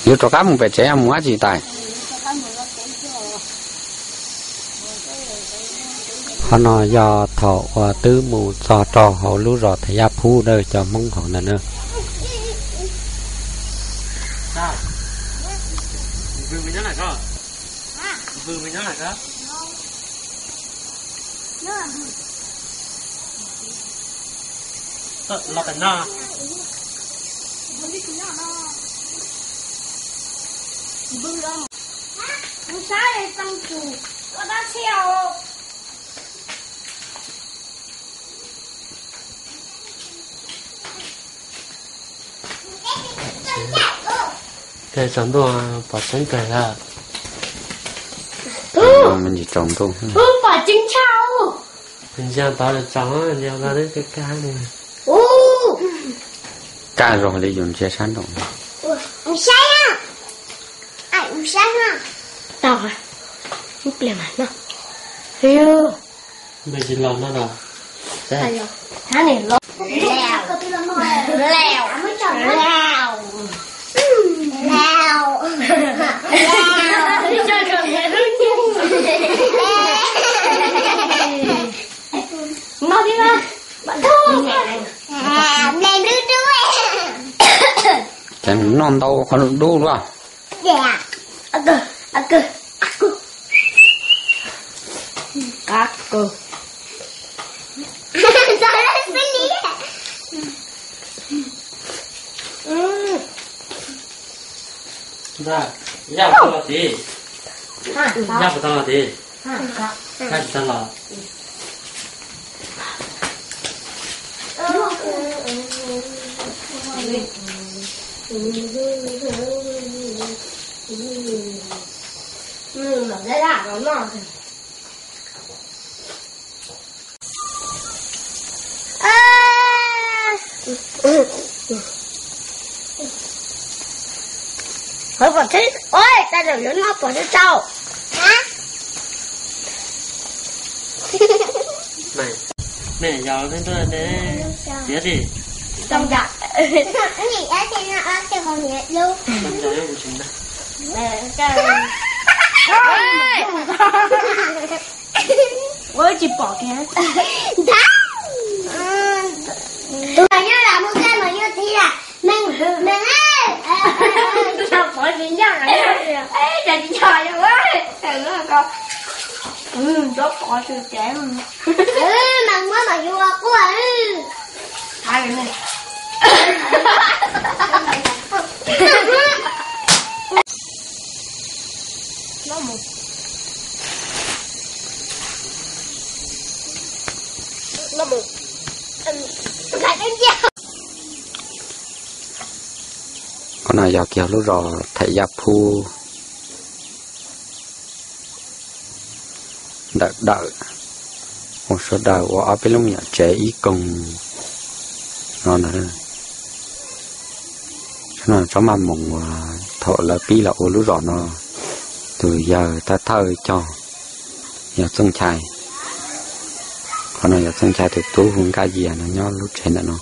Yuav rov qab mus pem tsev mus dab tsi tais? Qhov no yog thaum uas twb mus txog rau hauv lub zos Thaj Yaj Phub na, cov Hmoob hauv ntawd na. Kawg tsaus ntuj pom tseeb kawg lawm. Ntsis tsaus ntuj. Pom tseeb tshaj. Ntsia tod tsaus, ntsia tod kawg kawg li. Kaj zog li yus ntsia sab nraum. Tau, ib pliag mas no. Npej tsis los no los. Ces noj ntau qhov dub dub luaj. Yaj puas tau los tid? Yaj puas tau los tid? Yaj tsis tau los. Qhov pom tseeb, ua cas zaum yuav noj pom tseeb tau. Nej yog leej twg ne? Tiav li. Ua tsis pom kiag. Tus mas nyob lam mus kaj mas nyob tib lam meej meej. Cov pov tsis ncaj, cov tsis ncaj. Cov pov tsis cev. Mas muab mas yuav quaj. Qhov no yog kiag lub zos Thaj Yaj Phub. Dawm dawm, ua sawv daws ua ob peb lub me nyuam tsev ib koog no na. Tsob no tsob maj moos uas thaum lawv pib los ua lub zos no, tus yawg thawj thawj cog yog Txooj Nchai. Qhov no yog Txooj Nchai tus tub hu Nkaj Yias no nyob lub tsev ntawm no.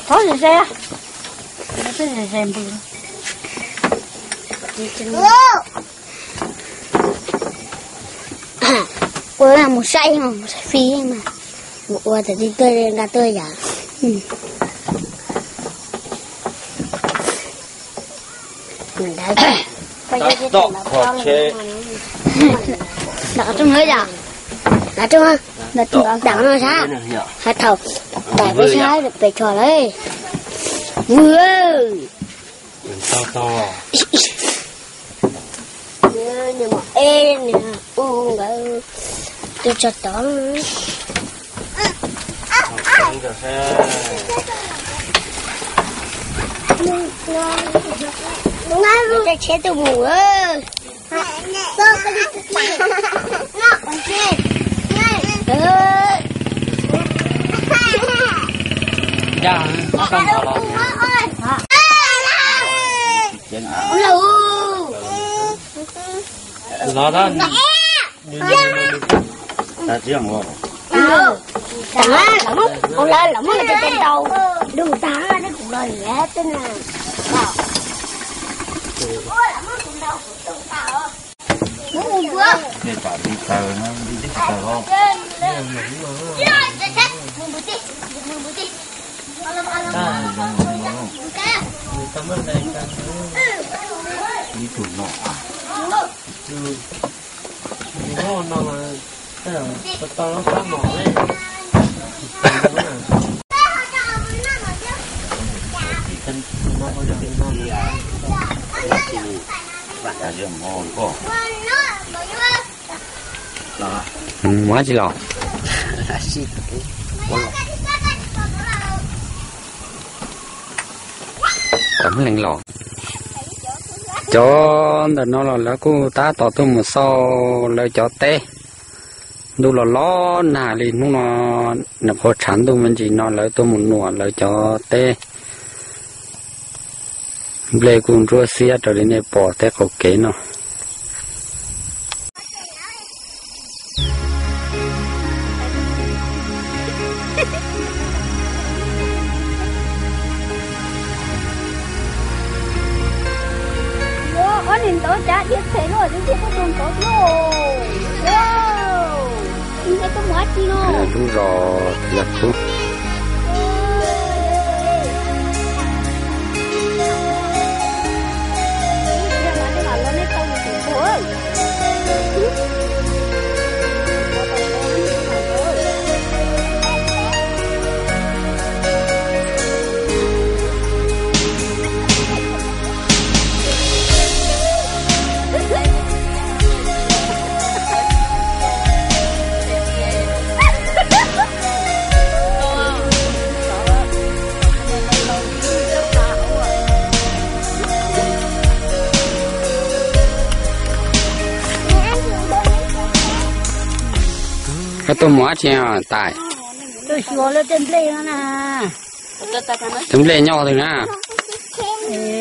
Thov ze ze, ze ze npws. Ua mus saib, mus saib fij mas, mus ua tam ti tuaj nqa tuaj yam. Dam qhov rooj yom, dam no sab, has thaum dam peb sab pem tso lawm. Vwm. Tus tso tod. Tsheb tuaj mus. Los, los muab, los muab los muab los ntau, dub tag, kuv los liam tej na. Mus tsis los? Tam leej los. Cov ntawm no los lawv kuj tab tom tuaj mus xauj lawv cov teb. Ntuj los los nag li hnub no, nws qhuav tshav ntuj me ntsis no lawv tuaj mus nuam lawv cov teb. Nplej kuj ntsuab xiab raws li nej pom tej qaum kev no. Ob niag ntawd cav dhia phem luaj, twb tiag tuaj tus ntawd thiab. Nce tuaj mus dab tsi no? Lub zos Yaj Khub. Koj tuaj mus dab tsi tais? Tuaj xyuas lawv tej nplej no na. Tej nplej nyob twg na?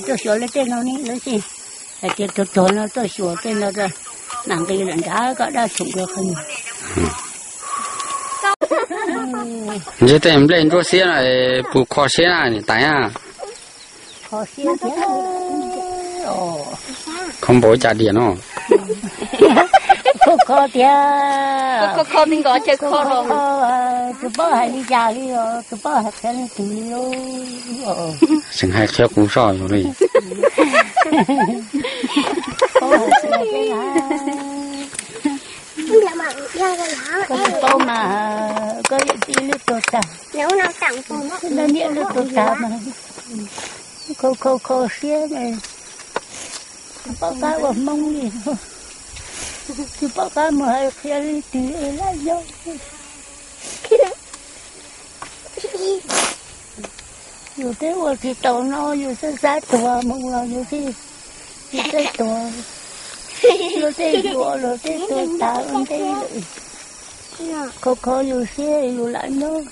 Tuaj xyuas lawv tej no ne, lawv tej, hais tias tuag tuag no tuaj xyuas tej no, mam nqis lawm nrad koj dab tshum dua qhov no. Ntshe tej nplej ntsuab xiab no puas kho siab na niam tais na? Kho siab thiab. Kho npaum cas diam no? Kho kho tiag. Kho kho ti nkaus ces kho los. Tsis paub hais li cas li os, tsis paub hais qhia leej twg li os. Tseem hais qhia kuv soj yus li. Koj tsis paub mas koj yawm txiv lub tuag tag, koj niam lub tuag tag mas kho kho kho siab, tsis paub qab ua hmoob li, tsis paub qab mus hais qhia leej twg laj nyob. Yus twb ua tsis tau no, yus xav xav tuag mus los yus thiaj, yus thiaj tuag. Luag tej yuav luag tej tuag tas ua ntej lawm. Kho kho yus siab yus lam nyob.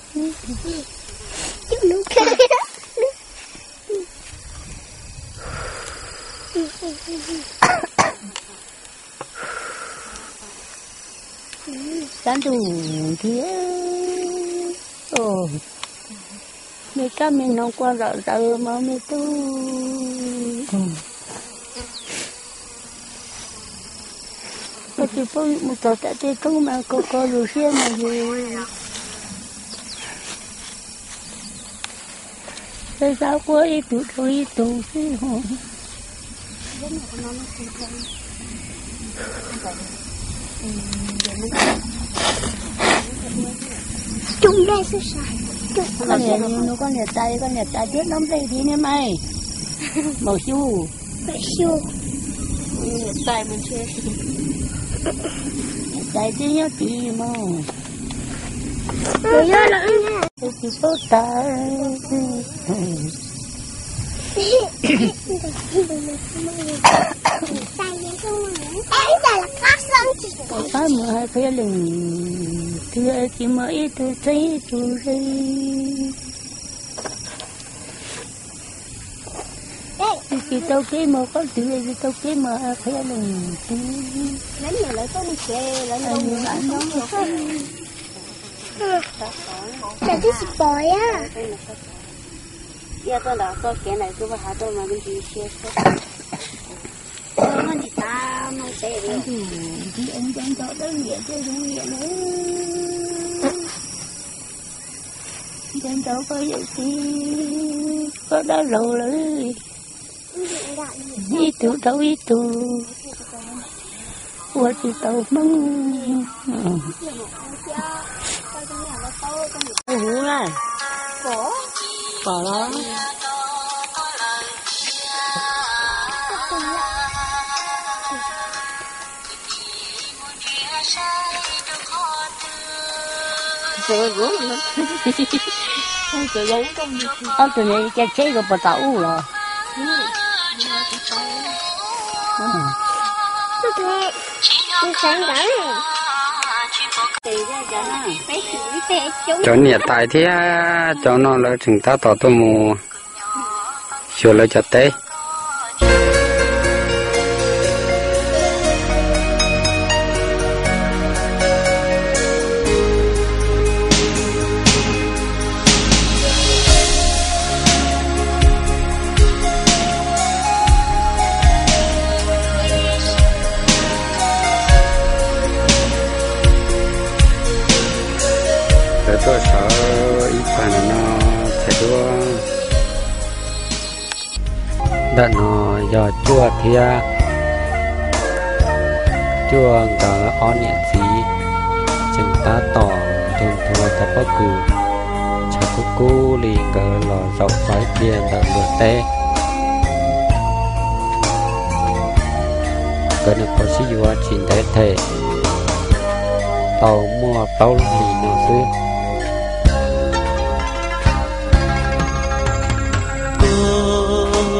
Sab ntuj thiab, me kab me noog kua zom zaws mas me tub. Koj tsis paub mus txog tam tej roob mas kho kho yus siab mas yus xav xav quab ib tug rau ib tug xwb. Coob nplej xwb. Koj niam, koj niam tais, koj niam tais thiab noj nplej thiab ne mas. Maum xyu. Niam tais twb nyob tid mas. Tsis paub tas. Pab mus hais qhia leej twg tsis muaj ib tug txeeb ib tug ze. Tsis tau kev mus qhov twg, tsis tau kev mus qhia leej twg. Twb tsis pom. Nco nco dab liam thiab zoo liam lawm. Nco nco koj yawm txiv, koj dab laug lawm. Ib tug dhau ib tug, ua tsis tau Hmoob. Huv lawm, pom los. Ob tug niag caij tsheb rau puas tom ub los? Cov niam tais thiab cov no lawv tseem tab tom tuaj mus xyuas lawv cov teb. Lawv tuaj sawv ib plag no txhais duab. Ntawm no yog Cuaj thiab Cuaj nkawd ob niam txiv tseem tab tom nrug nthua cov pob kws tshav kub kub li. Nkawd los zaum tau ib pliag ntawm luag teb. Nkawd nyuam qhuav sib yuav tsis ntev them, tau muaj plaub hlis no xwb.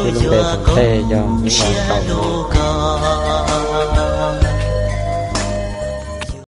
Tej lub npe tom ntej yog Vam Tau no.